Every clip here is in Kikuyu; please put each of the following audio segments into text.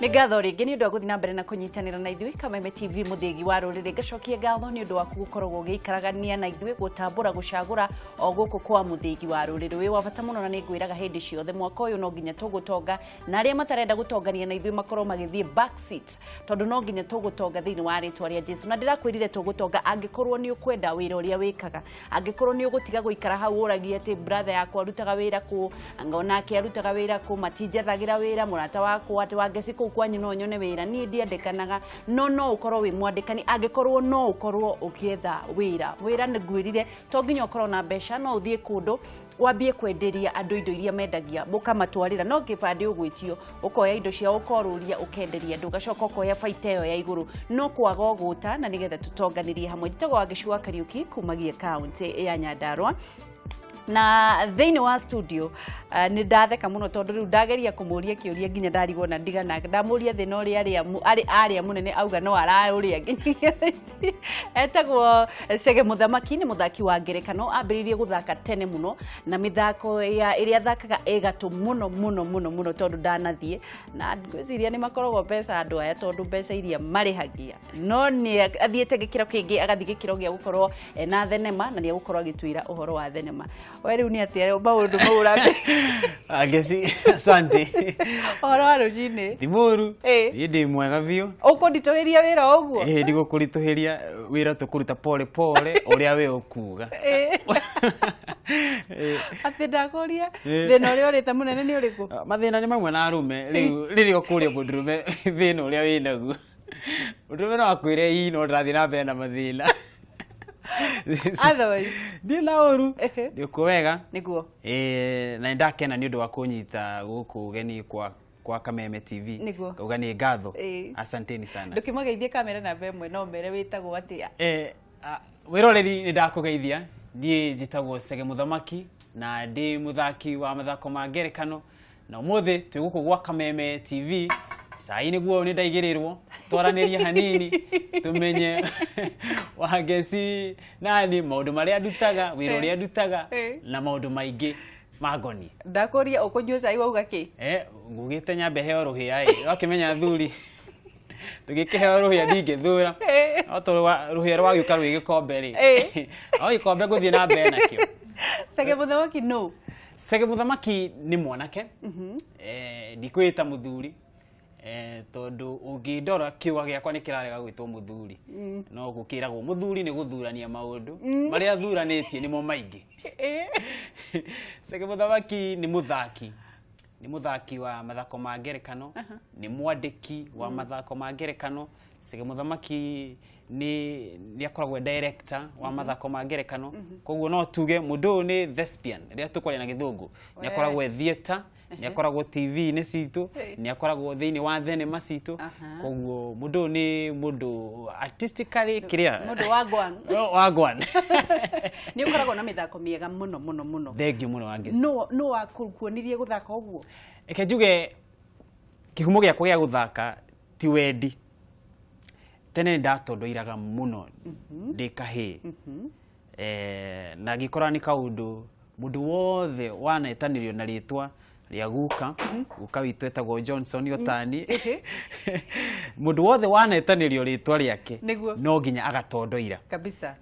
Nĩ ngatho rĩngĩ nĩ ũndũ wa gũthiĩ na mbere na kũnyitanĩra na ithuĩ Kameme TV mũthĩgi wa rũrĩrĩ. Ngacokia ngatho nĩ ũndũ waku gũkoragwo ũgĩikaragania na ithuĩ gũtambũra gũcagũra o gũkũ kwa mũthĩgi wa rũrĩrĩ. Wĩ wa bata mũno na nĩ ngwĩraga hĩndĩ ciothe mwaka ũyũ no nginya tũgũtonga, na arĩa matarenda gũtongania na ithuĩ makorwo magĩthiĩ back seat, tondũ no nginya tũgũtonga thĩinĩ wa rĩtwa rĩa Jesu. Na ndĩrakwĩrire tũgũtonga angĩkorwo nĩ ũkwenda wĩra ũrĩa wĩkaga, angĩkorwo nĩ ũgũtiga gũikara hau ũragie atĩ brother yakwa arutaga wĩra kũ, anga onake arutaga wĩra kũ, matinjathagĩra wĩra, mũrata wakwa atĩ wangeci kũu kwanyu no nyone wĩra, niĩ ndiandĩkanaga. No no ũkorwo wĩ mwandĩkani angĩkorwo no ũkorwo ũkĩetha wĩra. Wĩra nĩ ngwĩrire to nginya ũkorwo na mbeca, no ũthiĩ kũndũ wambie kwenderia andũ indo iria mendagia, ũkamatwarĩra, no kĩbandĩ ũgwĩtio, ũkoya indo ciao ũkorũria ũkenderia andũ, ũgacoka ũkoya baita ĩyo ya igũrũ, no kwaga ũgũta, na nĩgetha tũtonganĩrie hamwe. Njĩtagwo Wangeci wa Kariũki kumagia kaũntĩ ya Nyandarua, na thĩinĩ wa studio nĩ ndatheka mũno tondũ rĩu ndageria kũmũria kĩũria nginya ndarigwo na ndigana. Ndamũria thĩna ũrĩa arĩ arĩa mũnene auga no ararũria nginya thaa ici. Etagwo Chege Mũthamaki, nĩ mũthaki wa ngerekano, ambĩrĩirie gũthaka tene mũno na mĩthako ya ĩrĩa athakaga ĩgatũ mũno mũno mũno mũno tondũ ndanathiĩ na ngwĩciria nĩ makoragwo mbeca andũ aya, tondũ mbeca iria marĩhagia, no nĩ athiĩte gĩkĩro kĩngĩ, agathiĩ gĩkĩro gĩa gũkorwo na thenema, na nĩ egũkorwo agĩtwĩra ũhoro wa thenema. We rĩu nĩ atĩa maũndũ mau ũrambe? Angeci, asante. Ũhoro wa rũcinĩ? Ti mũru. Ĩ. Niĩ ndĩ mwega biũ. Ũkũnditũhĩria wĩra o ũguo? Ĩ, ndigũkũritũhĩria wĩra, tũkũruta pole pole ũrĩa we ũkuga. Ĩ. Atĩ ndakũria Ĩ. thĩna ũrĩa ũrĩte mũnene nĩ ũrĩkũ? Mathĩna nĩ mamwe na arũme. Rĩu rĩrĩa ũkũria mũndũrũme thĩna ũrĩa wĩnaguo, mũndũrũme no akwĩre ii, no ndĩrathiĩ na mbere na mathĩna. Otherwise? Ndirĩ na ũru. Ndĩ kuo wega. Nĩguo. Ĩ, na nĩndakena nĩ ũndũ wa kũnyita gũkũ ũgeni kwa Kameme TV. Nĩguo. Ngauga nĩ ngatho. Ĩ. Asanteni sana. Ndũkĩmageithie kamera namba ĩmwe, no mere wĩtagwo atĩa. Wĩroreri, nĩ ndakũgeithia. Niĩ njĩtagwo Chege Mũthamaki na ndĩ mũthaki wa mathako ma ngerekano, na ũmũthĩ twĩ gũkũ gwa Kameme TV. Cai nĩguo nĩ ndaigĩrĩrwo twaranĩrie hanini tũmenye Wangeci nani, maũndũ marĩa ndutaga, wĩra ũrĩa ndutaga na maũndũ maingĩ mangoni. Ndakũria ũkũnyua cai wauga kĩ? Ngugĩte nyambe heo rũhĩa ĩ, wakĩmenya thuri tũgĩkĩheo rũhĩa ndingĩthura, no tondũ rũhĩa rwagĩũka rwĩ gĩkombe rĩ, no gĩkombe ngũthiĩ na mbere nakĩo. Chege Mũthamaki no? Chege Mũthamaki nĩ mwanake, ndikwĩta mũthuri, tondũ ũngĩndora kĩũga gĩakwa nĩ kĩrarega gwĩtwo mũthuri, no gũkĩragwo mũthuri nĩ gũthurania maũndũ marĩa athuranĩtie nĩmo maingĩ. Chege Mũthamaki nĩ mũthaki, nĩ mũthaki wa mathako ma ngerekano, nĩ mwandĩki wa mathako ma ngerekano. Chege Mũthamaki nĩ akoragwo e director wa mathako ma ngerekano, koguo no tuge mũndũ ũyũ nĩ thespian rĩrĩa tũkwaria na gĩthũngũ. Nĩ akoragwo e theatre, nĩ akoragwo TV-inĩ citũ, nĩ akoragwo thĩinĩ wa thenema citũ. Koguo mũndũ ũyũ nĩ mũndũ artistically kĩrĩa Mũndũ wa ngwan. Wagwan. Nĩ ũkoragwo na mĩthako mĩega mũno mũno mũno. Thengiũ mũno, Wangeci. No wakuonirie gũthaka ũguo? Reke njuge kĩhumo gĩakwa gĩa gũthaka ti wendi. Tene nĩ ndatondoiraga mũno ndĩ kahĩĩ, na ngĩkora nĩ kaũndũ mũndũ wothe wanetanĩrio na rĩtwa rĩa guka, guka witũ etagwo Johnson Otani, mũndũ wothe wanetanĩrio rĩtwa rĩake no nginya agatondoira.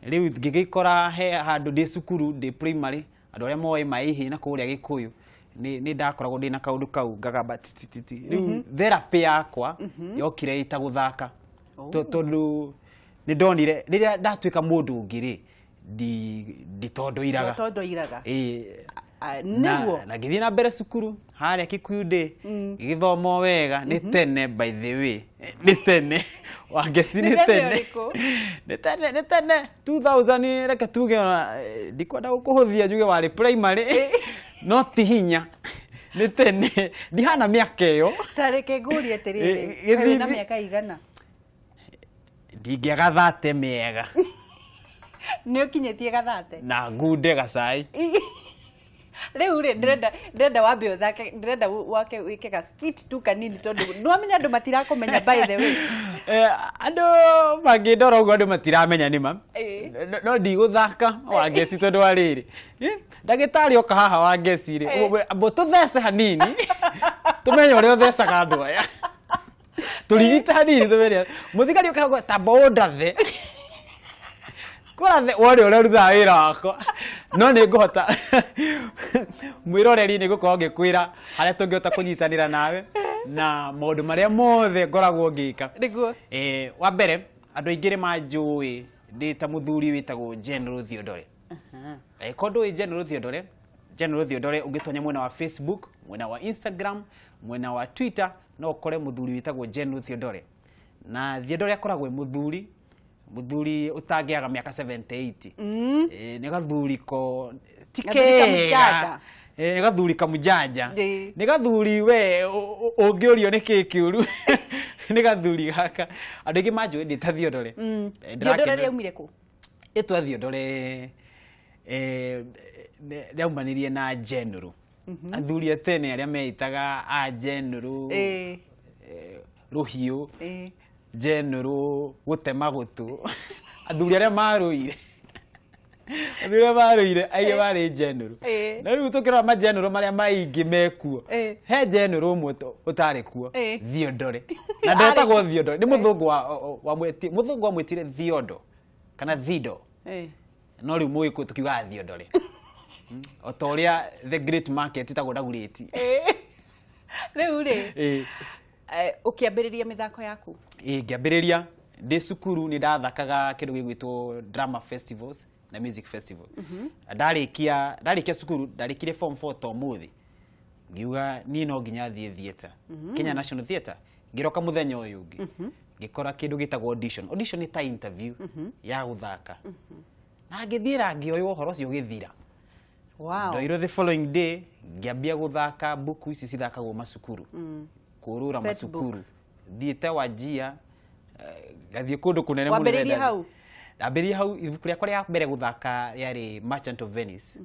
Rĩu ngĩgĩkora he handũ ndĩ cukuru, ndĩ primary, andũ arĩa moĩ maĩ na kũrĩa Gĩkũyũ, nĩ ndakoragwo ndĩ na kaũndũ kau ngagamba tititi. Rĩu therapy yakwa yokire ĩta gũthaka, tondũ nĩ ndonire rĩrĩa ndatuĩka mũndũ ũngĩ rĩ, nditondoiraga. Tondoiraga. Ĩĩ. Nĩguo. Na ngĩthiĩ na mbere cukuru harĩa Kikuyu ndĩ ngĩgĩthoma o wega. Nĩ tene, by the way, nĩ tene, Wangeci, Nĩ nĩ tene tene. ũrĩkũ? Nĩ tene, nĩ tene 2000, reke tuge ona, ndikwenda gũkũhũthia njuge warĩ primary, no ti hinya, nĩ tene, ndihana mĩaka ĩyo. Ta reke ngũrie atĩrĩrĩ, Ĩ, kaĩ wĩna gĩthithi- mĩaka igana? Ndingĩaga thate mĩega. Nĩ ũkinyĩtie gathate? Na ngunde gacai. Rĩu rĩ, ndĩrenda wambe ũthake, ndĩrenda wake wĩke ga skit tu kanini, tondũ nĩwamenya andũ matirakũmenya, by the way. Andũ mangĩndora ũguo andũ matiramenya nĩma. No ndigũthaka, Wangeci, tondũ wa rĩrĩ, ndagĩtarĩ oka haha, Wangeci rĩ, amba tũthece hanini tũmenye ũrĩa ũthecaga andũ aya. Tũrigita hanini tũmere. Mũthigari ũkahagwo ta mbũndathe. Kũrathe wone ũrĩa rutaga wĩra wakwa. No nĩ ngũhota mwĩroreri nĩ ngũkorwo ngĩkwĩra harĩa tũngĩhota kũnyitanĩra nawe na maũndũ marĩa mothe ngoragwo ngĩka. Nĩguo. Wa mbere andũ aingĩ nĩ manjũĩ ndĩ ta mũthuri wĩtagwo General Theodore. Ko ndũĩ General Theodore, General Theodore ũngĩtonya mwena wa Facebook, mwena wa Instagram, mwena wa Twitter, no ũkore mũthuri wĩtagwo General Theodore. Na Theodore akoragwo e mũthuri, mũthuri ũtangĩaga mĩaka 78. Nĩ gathuri ko ti kega. Nĩ gathuri kamujanja. Nĩ gathuri we ũngĩũrio nĩ kĩ kĩũru. Nĩ gathuri gaka. Andũ aingĩ manjũĩ ndĩ ta Theodore. Theodore rĩaumire kũ? Ĩtwa Theodore rĩaumanirie na General. Athuri a tene arĩa meitaga a General, rũhiũ, General gũtema gũtũ. Athuri arĩa marũire. Athuri arĩa marũire aingĩ marĩ General. Na rĩu tũkĩrora ma General marĩa maingĩ mekuo. He General ũmwe ũtarĩ kuo, Theodore. Na ndetagwo Theodore. Nĩ mũthũngũ wa mũthũngũ wamwĩtire Theodore kana Thido. No rĩu mũgĩkũyũ tũkiugaga Theodore. O ta ũrĩa the great market ĩtagwo Dagoretti. Rĩu rĩ, ũkĩambĩrĩria mĩthako yaku? Ngĩambĩrĩria ndĩ cukuru nĩ ndathakaga kĩndũ gĩgwĩtwo drama festivals na music festival. Ndarĩkia cukuru, ndarĩkire form 4 to ũmũthĩ. Ngiuga niĩ no nginya thiĩ theatre. Kenya National Theatre. Ngĩroka mũthenya ũyũ ũngĩ. Ngĩkora kĩndũ gĩtagwo audition. Audition nĩ ta interview ya gũthaka. Na ngĩthiĩra ngĩoywo ũhoro ũcio ũgĩthira. Wow. Ndoirwo the following day ngĩambia gũthaka mbuku ici cithakagwo macukuru. Kũrũra macukuru. Thiĩte Wajia, ngathiĩ kũndũ kũnene mũno. Wambĩrĩirie hau? Ndambĩrĩirie hau. Ibuku rĩakwa rĩa mbere gũthaka rĩarĩ Merchant of Venice.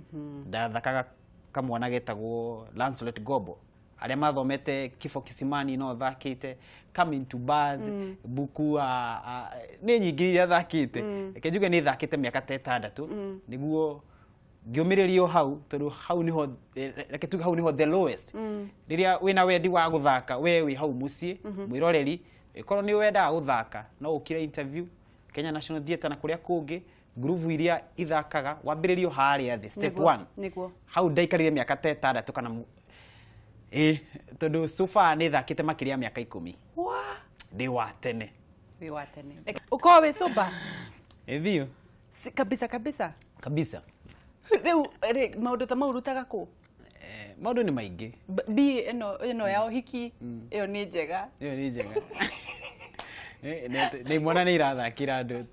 Ndathakaga kamwana getagwo Lancelot Gobo. Arĩa mathomete Kifo Kisimani no thakĩte, Coming to Birth, mbuku nĩ nyingĩ iria thakĩte. Reke njuge nĩ thakĩte mĩaka ta ĩtandatũ nĩguo ngĩũmĩrĩrio hau, tondũ hau nĩho, reke tuge hau nĩho the lowest. Rĩrĩa wĩna wendi wa gũthaka, we wĩ hau mũciĩ, mwĩroreri, ĩkorwo nĩ wendaga gũthaka, no ũkire interview Kenya National Theatre na kũrĩa kũngĩ, ngurubu iria ithakaga, wambĩrĩrio harĩa thĩ, step 1. Nĩguo. Hau ndaikarire mĩaka ta ĩtandatũ kana tondũ so far nĩ thakĩte makĩria ya mĩaka 10. Ndĩ wa tene. Wĩ wa tene. Ũkorwo wĩ sober? Biũ. Kabisa kabisa. Kabisa. Rĩu maũndũ ta mau ũrutaga kũ? Maũndũ nĩ maingĩ. B ĩno ya ũhiki, ĩyo nĩ njega. Ĩyo nĩ njega. Nĩ mwana nĩ irathakĩra andũ,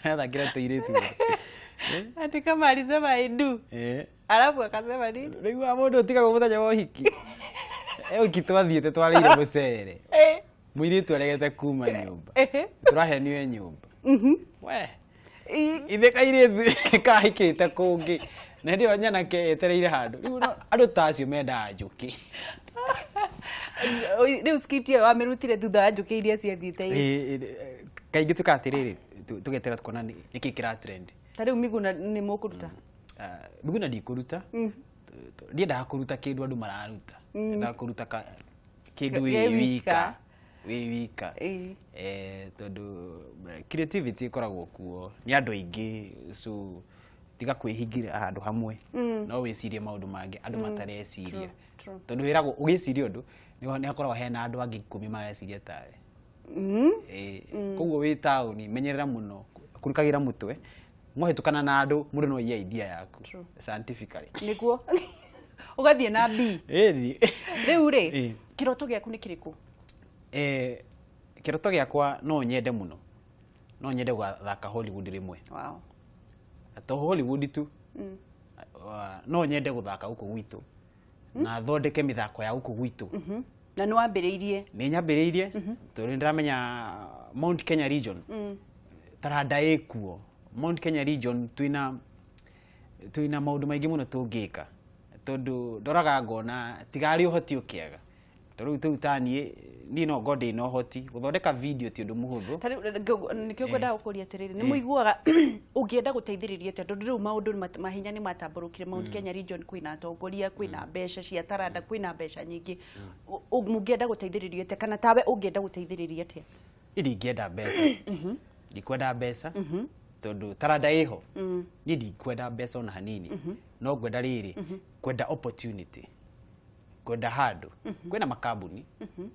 irathakĩra tũirĩtu. Ati kama alisema I do. Alafu akasema nini? Rĩu wa mũndũ ũtigagwo mũthenya wa ũhiki. Ũhiki twathiĩte twarĩire mũcere. Mũirĩtu aregete kuma nyũmba. Tũraheniwe nyũmba. We. Ithe kairĩtu kahikĩte kũngĩ. Na hĩndĩ ĩyo nyanake etereire handũ. Rĩu andũ ta acio mendaga njũkĩ. Rĩu script ĩyo wamĩrutire thutha wa njũkĩ iria ciathiĩte. Kaingĩ tukaga atĩrĩrĩ, tũgetera tukona nĩkĩ kĩra trend. Ta rĩu Miguna nĩ mũkũruta? Miguna ndikũruta. Ndiendaga kũruta kĩndũ andũ mararuta. Ndendaga kũruta kĩndũ wĩ wika. Wĩ wika. Tondũ creativity ĩkoragwo kuo nĩ andũ aingĩ, so tiga kwĩhingĩra handũ hamwe. No wĩcirie maũndũ mangĩ andũ matareciria. Tondũ wĩragwo ũgĩciria ũndũ nĩ hakoragwo hena andũ angĩ 10 mareciria tawe. Koguo wĩ taũni menyerera mũno, kunĩkagĩra mũtwe, mwahĩtũkana na andũ mũndũ no aiye idea yaku scientifically. Nĩguo. Ũgathiĩ na B. Rĩu rĩ, kĩroto gĩaku nĩ kĩrĩkũ? Kĩroto gĩakwa no nyende mũno. No nyende gũthaka Hollywood rĩmwe. Wow. To Hollywood tu. No nyende gũthaka gũkũ gwitũ. Na thondeke mĩthako ya gũkũ gwitũ. Na nĩ wambĩrĩirie? Nĩ nyambĩrĩirie, tondũ nĩ ndĩramenya Mount Kenya region. Taranda ĩkuo. Mount Kenya region twĩna maũndũ maingĩ mũno tũngĩka. Tondũ ndoraga ngona tiga arĩ ũhoti ũkĩaga. Tondũ rĩu ta niĩ no ngorwo ndĩ na ũhoti gũthondeka video ti ũndũ mũhũthũ. Ta rĩu nĩkĩo ngwendaga gũkũria atĩrĩrĩ, nĩ mũiguaga ũngĩenda gũteithĩrĩria atĩa, tondũ rĩu maũndũ mahinya nĩ matambũrũkire Mount Kenya region, kwĩna atongoria, kwĩna mbeca cia taranda, kwĩna mbeca nyingĩ, mũngĩenda gũteithĩrĩria atĩa, kana tawe ũngĩenda gũteithĩrĩria atĩa? Niĩ ndingĩenda mbeca, ndikwenda mbeca tondũ taranda ĩho. Niĩ ndikwenda mbeca ona hanini, no ngwenda rĩrĩ, kwenda opportunity, kwenda handũ kwĩna makambuni,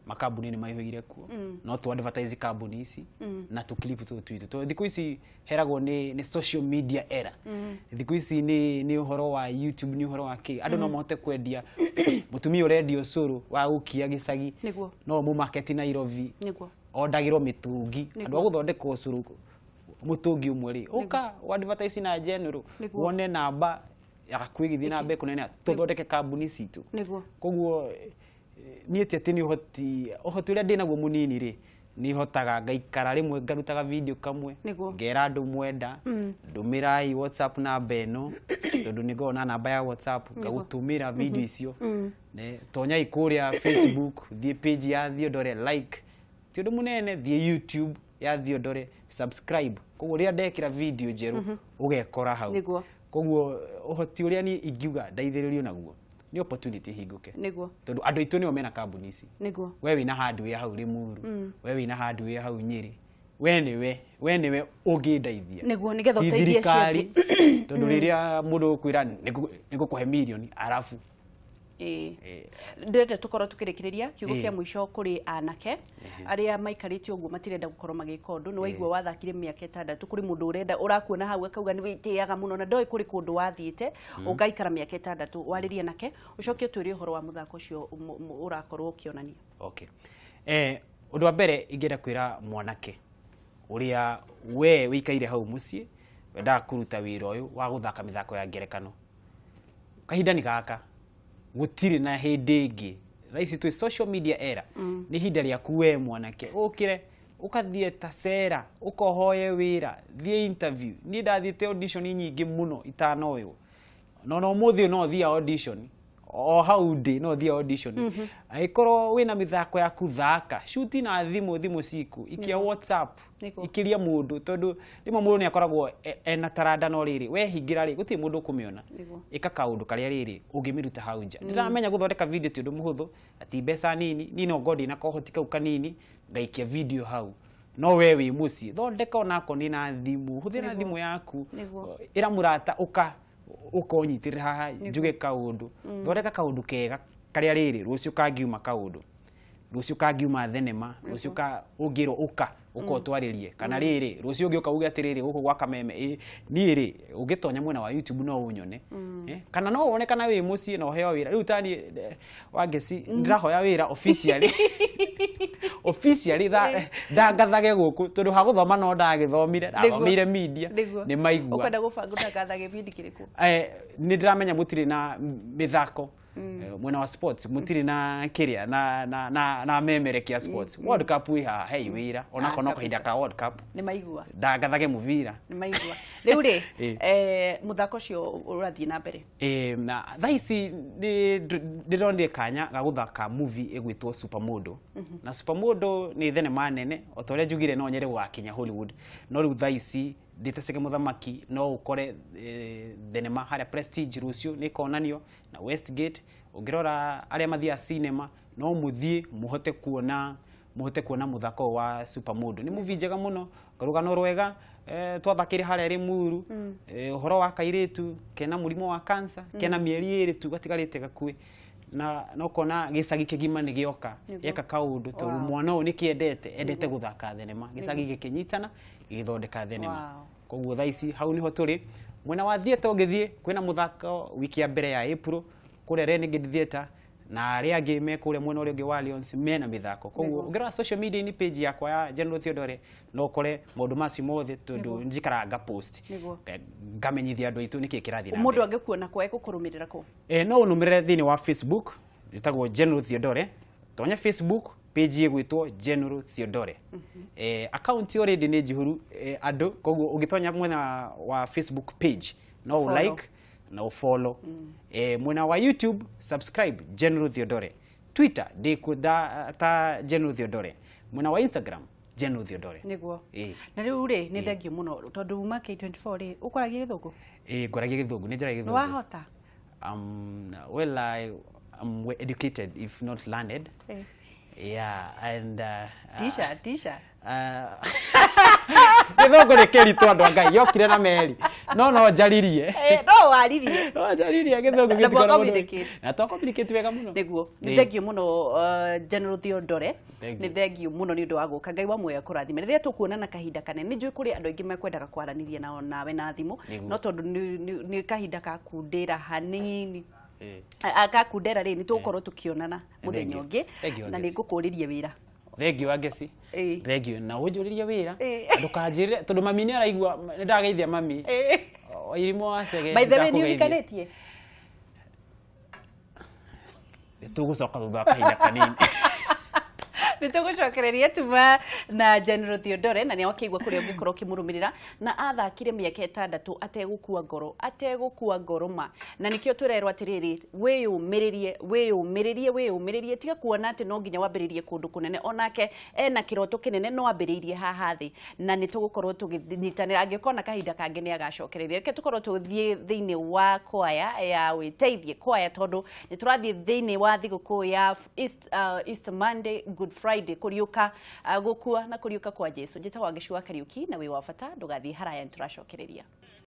makambuni nĩ maihũire kuo, no tu advertise kambuni ici na tũ clip tũtũ twitũ, tondũ thikũ ici heragwo nĩ social media era. Thikũ ici nĩ ũhoro wa YouTube, nĩ ũhoro wa kĩ, andũ no mahote kwendia. Mũtumia ũrendia ũcũrũ wa gũkia gĩcagi no mũ market Nairobi, ondagĩrwo mĩtũngi, andũ a gũthondeka ũcũrũ mũtũngi ũmwe rĩ, ũka advertise na General, wone namba yaku ĩgĩthiĩ na mbere kũnene, tũthondeke kambuni citũ. Koguo niĩ ti atĩ nĩ ũhoti ũrĩa ndĩnaguo mũnini rĩ, nĩ hotaga ngaikara rĩmwe ngarutaga video kamwe, ngera andũ mwenda ndũmĩrai WhatsApp namba ĩno, tondũ nĩ ngoragwo na namba ya WhatsApp, ngagũtũmĩra video icio. Tonyai kũrĩa Facebook, thiĩ page ya Theodore, like, ti ũndũ mũnene, thiĩ YouTube ya Theodore, subscribe. Koguo rĩrĩa ndekĩra video njerũ ũgekora hau. Koguo ũhoti ũrĩa niĩ ingiuga ndeithĩrĩrio naguo nĩ opportunity hingũke, tondũ andũ aitũ nĩo mena kambuni ici. We wĩna hardware hau Limuru, we wĩna hardware hau Nyĩrĩ, we nĩwe ũngĩndeithia, nĩgetha ũteithie thirikari, tondũ rĩrĩa mũndũ ũkwĩra nĩngũkũhe mirioni arabu. Ndĩrenda tũkorwo tũkĩrĩkĩrĩria kiugo kĩa mũico kũrĩ anake arĩa maikarĩte ũguo matirenda gũkorwo magĩka ũndũ. Nĩ waigua wathakire mĩaka 6 kũrĩ mũndũ ũrenda ũrakuona hau akauga nĩ wĩtĩaga mũno na ndoĩ kũrĩ kũndũ wathiĩte ũgaikara mĩaka 6, warĩrie anake ũcoke ũtwĩre ũhoro wa mũthako ũcio ũrakorwo ũkĩonania. Okay. Ũndũ wa mbere ingĩenda kwĩra mwanake ũrĩa we wĩikaire hau mũciĩ wendaga kũruta wĩra ũyũ wa gũthaka mĩthako ya ngerekano, kahinda nĩ gaka, gũtirĩ na hĩndĩ ĩngĩ. Thaa ici twĩ social media era, nĩ ihinda rĩaku we mwanake ũkĩre ũkathiĩ ta cera, ũkohoye wĩra, thiĩ interview. Niĩ ndathiĩte audition nyingĩ mũno itanoywo, no no ũmũthĩ no thiĩ audition o hau ndĩ, no thiĩ audition. Angĩkorwo wĩna mĩthako yaku thaka, shoot na thimũ ciku, ikia WhatsApp, ikiria mũndũ, tondũ rĩmwe mũndũ nĩ akoragwo ena taranda, no rĩrĩ we hingĩra rĩ gũtirĩ mũndũ ũkũmĩona. Ĩka kaũndũ karĩa rĩrĩ ũngĩmĩruta hau nja. Nĩndĩramenya gũthondeka video ti ũndũ mũhũthũ, ti mbeca nini, niĩ no ngorwo ndĩna kohoti kau kanini ngaikia video hau, no we wĩ mũciĩ thondeka onakorwo nĩ na thimũ, hũthĩra thimũ yaku, ĩra mũrata ũka ũkonyitĩrĩra haha njuge kaũndũ, thondeka kaũndũ kega karĩa rĩrĩ rũciũ kangiuma kaũndũ, rũciũ kangiuma thenema, rũciũ ka ũngĩrwo ũka ũkotwarĩrie, kana rĩrĩ rũciũ ũngĩũka uge atĩrĩrĩ gũkũ gwa Kameme, niĩ rĩ ũngĩtonya mwena wa YouTube no ũnyone, kana no wone kana wĩ mũciĩ na ũheo wĩra. Rĩu ta niĩ Wangeci ndĩrahoya wĩra officially officially ndangathage gũkũ, tondũ ha gũthoma no ndagĩthomire, ndathomire media, nĩ maigua. Ũkwenda gũbanga ũtangathage gĩbindi kĩrĩkũ? Nĩ ndĩramenya mũtirĩ na mĩthako mwena wa sports, mũtirĩ na kĩrĩa na memerekia sports. World Cup wĩ haha, hei wĩra onako no kahinda ka World Cup nĩ maigua ndangathage mũbira, nĩ maigua. Rĩu rĩ mũthako ũcio ũrathiĩ na mbere? Na thaa ici ndĩronire kanya ga gũthaka movie ĩgwĩtwo Supermodo. Na Supermodo nĩ thenema nene, o ta ũrĩa njugire no nyende gũgakinya Hollywood, no rĩu thaa ici ndĩteceke mũthamaki, no ũkore thenema harĩa Prestige rũciũ nĩ ĩkonanio na Westgate. Ũngĩrora arĩa mathiaga cinema no mũthiĩ mũhote kuona mũthako wa Supermodo. Nĩ movie njega mũno, rũgano rwega, twathakĩire harĩa Limuru, ũhoro wa kairĩtu kena mũrimũ wa cancer, kena mĩeri 2 tu gatigarĩte gakue, na no kona gĩcagi kĩgima nĩ gĩoka gĩeka kaũndũ, tondũ mwana ũyũ nĩ kĩendete, endete gũthaka thenema, gĩcagi gĩkĩnyitana gĩgĩthondeka thenema. Koguo thaa ici hau nĩho tũrĩ. Mwena wa theatre ũngĩthiĩ kwĩna mũthako wiki ya mbere ya April kũrĩa Renegade Theatre, na arĩa angĩ me kũrĩa mwena ũrĩa ũngĩ wa Lions mena mĩthako. Koguo ũngĩrora social media inĩ page yakwa ya General Theodore no ũkore maũndũ macio mothe, tondũ njikaraga nga post ngamenyithia andũ aitũ nĩkĩĩ kĩrathiĩ na mbere. Mũndũ angĩkuona kũ egũkũrũmĩrĩra kũ? No ũnũmĩrĩre thĩinĩ wa Facebook, njĩtagwo General Theodore. Tonya Facebook page ĩgwĩtwo General Theodore. Account already nĩ njihũru andũ, koguo ũngĩtonya mwena wa Facebook page no like na follow. Mwena wa YouTube subscribe General Theodore. Twitter ndĩ ta General Theodore, mwena wa Instagram General Theodore. Nĩguo. Ĩĩ. Na rĩu rĩ, nĩ thengio mũno tondũ uma K24 rĩ, ũkwaragia gĩthũngũ? Ĩĩ, ngwaragia gĩthũngũ, nĩ njaragia Nĩ gĩthũngũ. wahota? Well, I am well educated if not learned. Yeah, and Tisha, tisha. Gĩthũngũ nĩ kĩritũ, andũ a Ngai, yokire na meri, no no njaririe. No waririe. No njaririe gĩthũngũ. Na Gĩtikoragwo mwa-communicate. Na twa communicate wega mũno. Nĩguo. Nĩ Ĩĩ. thengio mũno, General Theodore. Thank you. Nĩ thengio mũno nĩ ũndũ wa gũka. Ngai wa muoyo akũrathime. Rĩrĩa tũkuonana kahinda kanene, nĩ njũĩ kũrĩ andũ aingĩ mekwendaga kwaranĩria nao nawe na thimũ, no tondũ nĩ kahinda kakundĩra hanini, akakundera rĩ, nĩ tũgũkorwo tũkĩonana mũthenya Thank you. ũngĩ Thank you, na Wangeci. nĩ ngũkũrĩrie wĩra. Thank you, Wangeci. Thank you. Na ũnjũrĩrie wĩra. Ndũkanjĩre tondũ mami nĩ araigua nĩ ndageithia mami. Irimũ wa Cege. By the way, nĩ nĩndakũgeithia. ũhikanĩtie? Tũgũcoka thutha wa kahinda kanini. Nĩ tũgũcokereria tuma na General Theodore, na nĩ wakĩigua kũrĩa ũngĩkorwo ũkĩmũrũmĩrĩra, na athakire mĩaka 6 ategũkua ngoro, ategũkua ngoro ma, na nĩkĩo twĩrerwo atĩrĩrĩ, wĩyũmĩrĩrie, wĩyũmĩrĩrie, wĩyũmĩrĩrie, tiga kuona atĩ no nginya wambĩrĩrie kũndũ kũnene. Onake ena kĩroto kĩnene no ambĩrĩirie haha thĩ, na nĩ tũgũkorwo tũgĩnyitanĩra. Angĩkona kahinda kangĩ nĩ agacokereria. Reke tũkorwo tũgĩthiĩ thĩinĩ wa kwaya ya wĩteithie kwaya, tondũ nĩ tũrathiĩ thĩinĩ wa thigũkũ ya Easter Monday, Good Friday, kũriũka, gũkua na kũriũka kwa Jesu. Njĩtagwo Wangeci wa Kariũki, na wĩ wa bata, ndũgathiĩ haraya, nĩ tũracokereria.